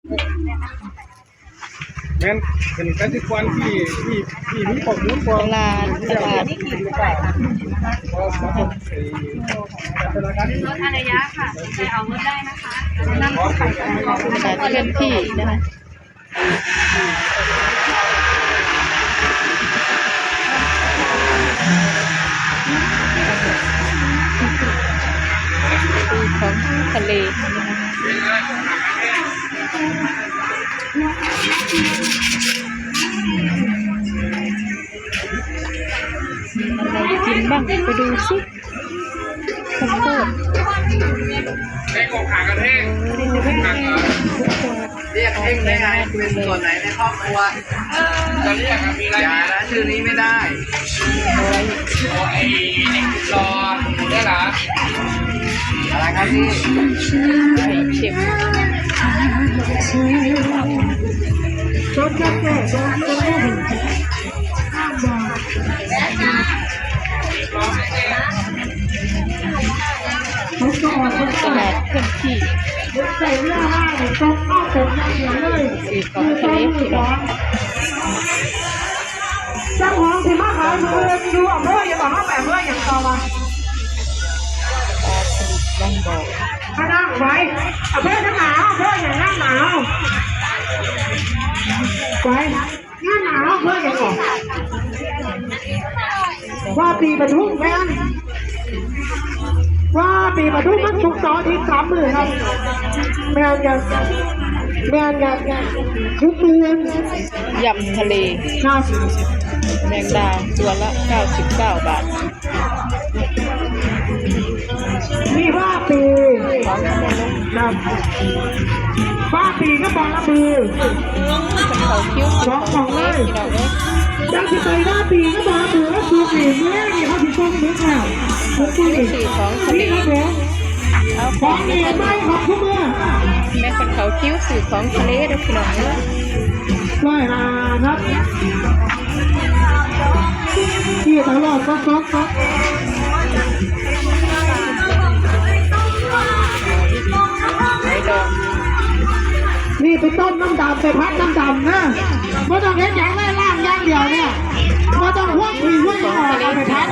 ແມ່ນ ເປັນກະສິກອນທີ່ ທີ່ ທີ່ມີຂໍ້ມູນ ຕະຫຼາດ ຕະຫຼາດ ລົດອາລະຍະ ເຄື່ອນທີ່ນະຄະ. ຂອງທະເລ ມີອະໄລກິນບ້າງ ໄປດູຊິ. ເລຍກເອງໄດ້ໄງ ເປັນສ່ວນໃດໃນຄອບຄົວ? ຈະເລຍກມີລາຍ ຢ່ານະ ຊື່ນີ້ໄມ່ໄດ້. ໂອ້ຍ ລອງໄດ້ລະ. ອະໄລຄັບພີ່? ເຄັມ ຕະຫຼາດເຄື່ອນທີ່ ຊື້ຂອງທະເລພີ່ນ້ອງ. ເຈົ້າຂອງຊິມາຂາຍມື້ອື່ນຢູ່ອຳເພີຫຍັງ ເຮົາໄປອຳເພີຫຍັງຕໍ່ວະ? ປາສະລິດວັງບໍ່ ມານັ່ງໄວ້ ອຳເພີຫຍັງນາວ ອຳເພີຫຍັງນາວ ໄປ. ງານໜາວເພື່ອຫຍັງເກາະ ວ່າປີປະທຸມ ແມ່ນ ວ່າປີປະທຸມ ມັນສຸກເສົາອາທິດສາມມື້ເນາະ ແມ່ນຫຍັງ ແມ່ນຫຍັງ ທຸກມື້ ຢຳທະເລ ເນາະ ແມງດາ ຕົວລະເກົ້າສິບເກົ້າບາດ. ມີວ່າປີ ນະ ວ່າປີກັບບໍ່ລະປື ສອງຂອງເລີຍ ຈັ່ງຊິໄປວ່າປີກັບບໍ່ລະປື ແລ້ວສູບອີກ ມື້ແລງນີ້ເຮົາຊິສົ່ງດຶກແລ້ວ ຂອງທະເລ ນີ້ຄັບຜົມ ຂອງເອໃໝ່ຂອງທຸກມື້ ແມ່ນເພິ່ນເຂົ້າຄິວຊື້ຂອງທະເລເດີພີ່ນ້ອງເອີຍ. ຮ້ອຍຫ້າ ນັບ ທີ່ຕະຫຼອດ ນີ້ໄປຕົ້ມນ້ຳດຳ ໄປຜັດນ້ຳດຳເດີ ບໍ່ຕ້ອງເຮັດຫຍັງເລີຍ ລ້າງຢ່າງດຽວເນຍ ບໍ່ຕ້ອງຮວມຂີ້ຮວມຫຍັງອອກ ເອົາໄປຜັດ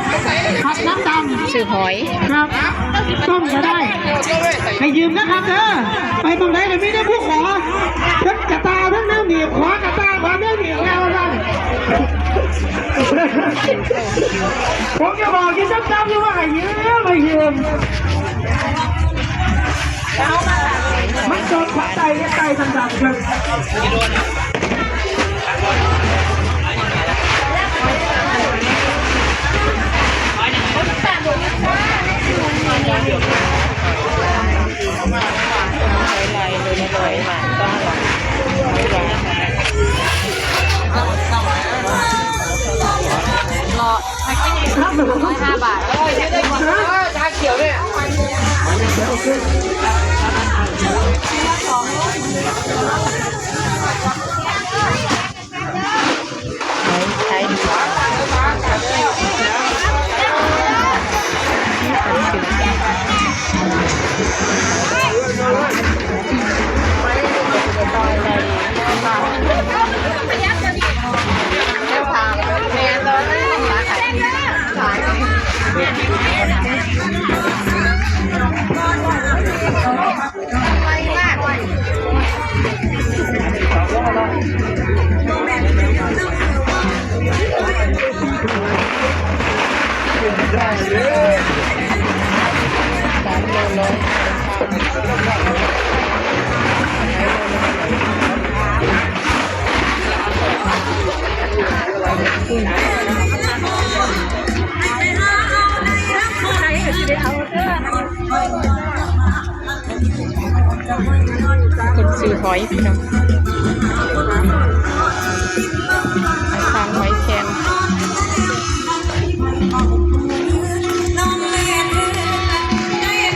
ຜັດນ້ຳດຳ ຊື້ຫອຍ ຄັບ ຕົ້ມກໍໄດ້ ໃຫ້ຢືມນະຄັບເດີ ໄປໝ່ອງໃດກໍມີແຕ່ຜູ້ຂໍ ເພິ່ນກະຕ່າເພິ່ນແນວໜີບ ຂໍກະຕ່າ ຂໍແນວໜີບແລ້ວວ່າຊັ້ນ ຜົມຈະບອກຢູ່ຈຳໆຢູ່ວ່າໃຫ້ຢືມ ໃຫ້ຢືມ ມັນຈົນຂອງໃດໃນໃຕ້ດຳໆ ເພິ່ນ ຮ້ອຍຫ້າບາດ ຊາຂຽວເດ້ ໄທ ໄທ ເພິ່ນຊື້ຫອຍພີ່ນ້ອງ ທາງຫອຍແຄງ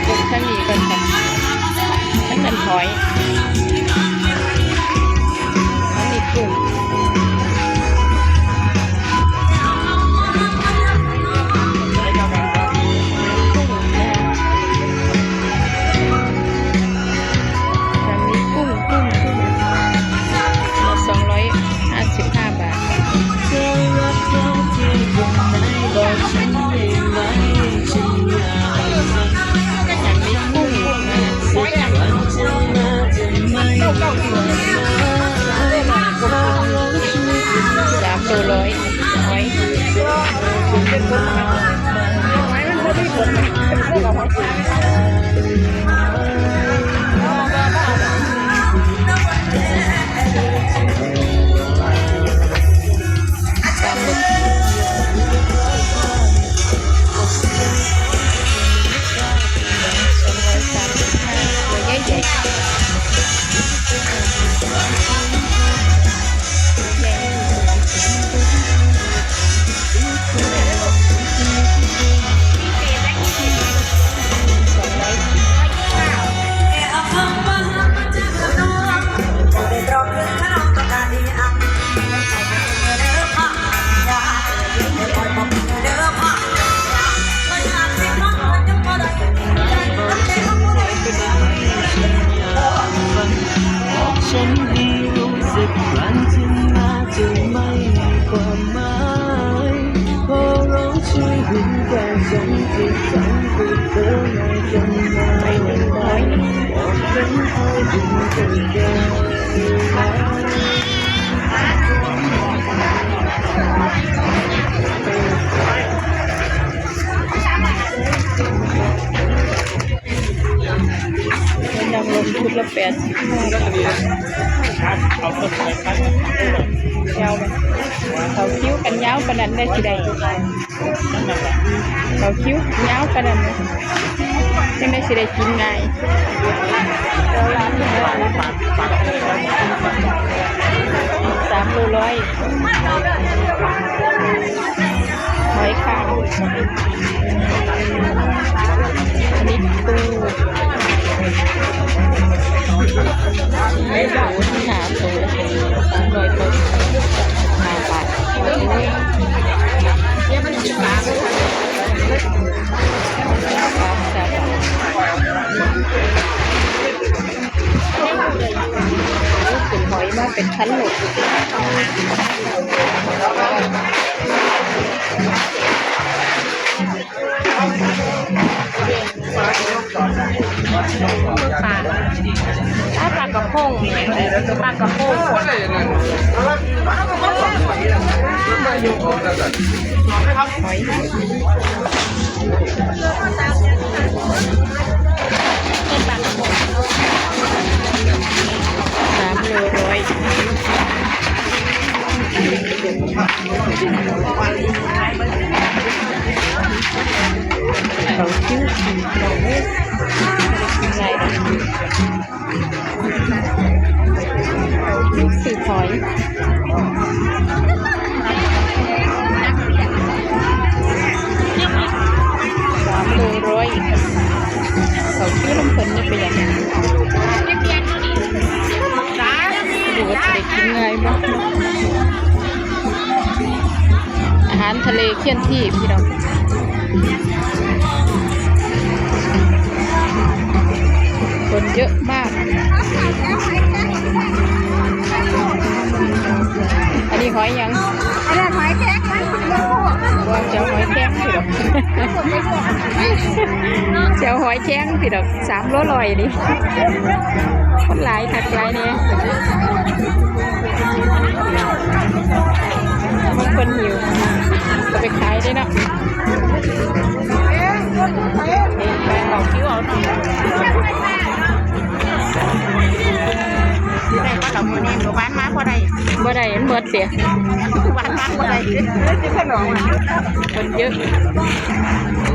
ເບິ່ງທາງນີ້ກ່ອນຄ່ະ ທາງນັ້ນຫອຍ ທາງນີ້ກຸ້ງ. ທາງນີ້ກຸ້ງ ກຸ້ງ ກຸ້ງ. ສາມໂລຮ້ອຍ ຫອຍ ປາໝຶກ ສອງຮ້ອຍສາມສິບຫ້າ ຕົວໃຫຍ່ໆ. ໄປໜຶ່ງຮ້ອຍ ນາງລົມ ຊຸດລະແປດສິບຫ້າບາດ. ເຈົ້າ ເຂົ້າຄິວກັນຍາວປານນັ້ນໄດ້ຊິໄດ້ ເຂົ້າຄິວຍາວປານນັ້ນນະ ຈັ່ງໄດ້ຊິໄດ້ກິນງ່າຍ. ສາມໂລຮ້ອຍ ຫອຍຂາວ ອັນນີ້ປູ ຫ້າໂຕ ສາມຮ້ອຍໂຕ ຫ້າບາດ. ເປັນຫອຍມາເປັນຄັນໂລດ. ປາ ປາກະພົງ ປາກະພົງ ຫອຍ ສາມໂລຮ້ອຍ. ເຂົາຄິວກິນ ພີ່ນ້ອງເອີຍ ກິນງ່າຍດອກ ຄິວຊື້ຫອຍ ສາມໂລຮ້ອຍ. ເຂົາຄິວນຳເພິ່ນນີ້ໄປຫຍັງ ບໍ່ຮູ້ວ່າຊິໄດ້ກິນງ່າຍບໍ່. ອາຫານທະເລຄຽນທີ່ ພີ່ນ້ອງ ຄົນເຍອະມາກ. ອັນນີ້ຫອຍຫຍັງ? ອັນນັ້ນຫອຍແຄງນະ. ບໍ່ ເຈົ້າຫອຍແຄງ ພີ່ນ້ອງ ເຈົ້າຫອຍແຄງ ພີ່ນ້ອງ. ສາມໂລຮ້ອຍນີ້ ຄົນຫຼາຍຄັກຫຼາຍແນ່. ຄົນຫິວ ເອົາໄປຂາຍໄດ້ເນາະ. ເອົາຄິວເອົາເນາະ ໄດ້ບໍ່ລະມື້ນີ້? ມື້ວານມາບໍ່ໄດ້ ບໍ່ໄດ້ ມັນເບິດເດ. ມື້ວານມາບໍ່ໄດ້ ເອີ ກິນຂະໜົມ ຄົນເຍອະ.